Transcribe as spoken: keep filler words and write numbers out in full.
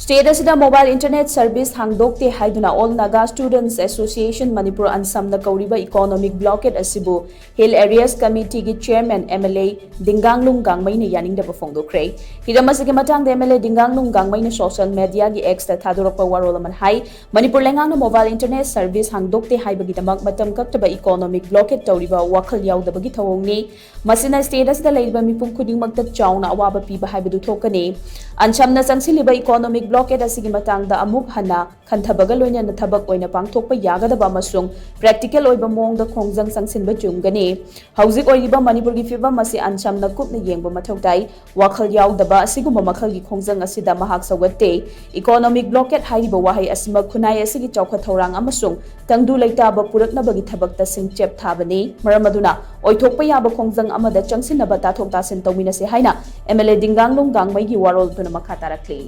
State ꯑꯁꯤꯗ mobile internet service ꯍꯥꯡꯗꯣꯛꯇꯦ ꯍꯥꯏꯗꯨꯅ All Naga Students Association Manipur, ꯑꯟꯁꯝꯅ ꯀꯧꯔꯤꯕ economic blockade ꯑꯁꯤꯕꯨ Hill Areas Committeeꯒꯤ chairman MLA ꯗꯤꯡꯒꯥꯡꯂꯨꯡ ꯒꯥꯡꯃꯩꯅ ꯌꯥꯅꯤꯡꯗꯕ ꯐꯣꯡꯗꯣꯛꯈ꯭ꯔꯦ꯫ ꯍꯤꯔꯝ ꯑꯁꯤꯒꯤ ꯃꯇꯥꯡꯗ MLA ꯗꯤꯡꯒꯥꯡꯂꯨꯡ ꯒꯥꯡꯃꯩꯅ social mediaꯒꯤ Xꯇ ꯊꯥꯗꯣꯔꯛꯄ ꯋꯥꯔꯣꯜ ꯑꯃꯅ ꯍꯥꯏ, ꯃꯅꯤꯄꯨꯔ ꯂꯩꯉꯥꯛꯅ mobile internet service ꯍꯥꯡꯗꯣꯛꯇꯦ ꯍꯥꯏꯕꯒꯤꯗꯃꯛ ꯃꯇꯝ ꯀꯛꯇꯕ economic blockade ꯇꯧꯔꯤꯕ ꯋꯥꯈꯜ ꯌꯥꯎꯗꯕꯒꯤ ꯊꯧꯑꯣꯡꯅꯤ꯫ ꯃꯁꯤꯅ state ꯑꯁꯤꯗ ꯂꯩꯔꯤꯕ ꯃꯤꯄꯨꯝ ꯈꯨꯗꯤꯡꯃꯛꯇ ꯆꯥꯎꯅ ꯑꯋꯥꯕ ꯄꯤꯕ ꯍꯥꯏꯕꯗꯨ ꯊꯣꯛꯀꯅꯤ꯫ ꯑꯟꯁꯝꯅ ꯆꯪꯁꯤꯜꯂꯤꯕ economic blockade ꯑꯁꯤꯒꯤ ꯃꯇꯥꯡꯗ ꯑꯃꯨꯛ ꯍꯟꯅ ꯈꯟꯊꯕꯒ ꯂꯣꯏꯅꯅ ꯊꯕꯛ ꯑꯣꯏꯅ ꯄꯥꯡꯊꯣꯛꯄ ꯌꯥꯒꯗꯕ ꯑꯃꯁꯨꯡ practical ꯑꯣꯏꯕ ꯃꯑꯣꯡꯗ ꯈꯣꯡꯖꯪ ꯆꯪꯁꯤꯟꯕ ꯆꯨꯝꯒꯅꯤ꯫ ꯍꯧꯖꯤꯛ ꯑꯣꯏꯔꯤꯕ ꯃꯅꯤꯄꯨꯔꯒꯤ ꯐꯤꯕꯝ ꯑꯁꯤ ꯑꯟꯁꯝꯅ ꯀꯨꯞꯅ ꯌꯦꯡꯕ ꯃꯊꯧ ꯇꯥꯏ꯫ ꯋꯥꯈꯜ ꯌꯥꯎꯗꯕ ꯑꯁꯤꯒꯨꯝꯕ ꯃꯈꯜꯒꯤ ꯈꯣꯡꯖꯪ ꯑꯁꯤꯗ ꯃꯍꯥꯛ ꯁꯧꯒꯠꯇꯦ꯫ Economic blockade ꯍꯥꯏꯔꯤꯕ ꯋꯥꯍꯩ ꯑꯁꯤꯃꯛ ꯈꯨꯟꯅꯥꯏ ꯑꯁꯤꯒꯤ ꯆꯥꯎꯈꯠ ꯊꯧꯔꯥꯡ ꯑꯃꯁꯨꯡ ꯇꯪꯗꯨ ꯂꯩꯇꯥꯕ ꯄꯨꯔꯛꯅꯕꯒꯤ ꯊꯕꯛꯇ ꯁꯤꯡꯆꯦꯞ ꯊꯥꯕꯅꯤ꯫ ꯃꯔꯝ ꯑꯗꯨꯅ ꯑꯣꯏꯊꯣꯛꯄ ꯌꯥꯕ ꯈꯣꯡꯖꯪ ꯑꯃꯗ ꯆꯪꯁꯤꯟꯅꯕ ꯇꯥꯊꯣꯛ ꯇꯥꯁꯤꯟ ꯇꯧꯃꯤꯟꯅꯁꯤ ꯍꯥꯏꯅ MLA ꯗꯤꯡꯒꯥꯡꯂꯨꯡ ꯒꯥꯡꯃꯩꯒꯤ ꯋꯥꯔꯣꯜ ꯑꯗꯨꯅ ꯃꯈꯥ ꯇꯥꯔꯛꯂꯤ꯫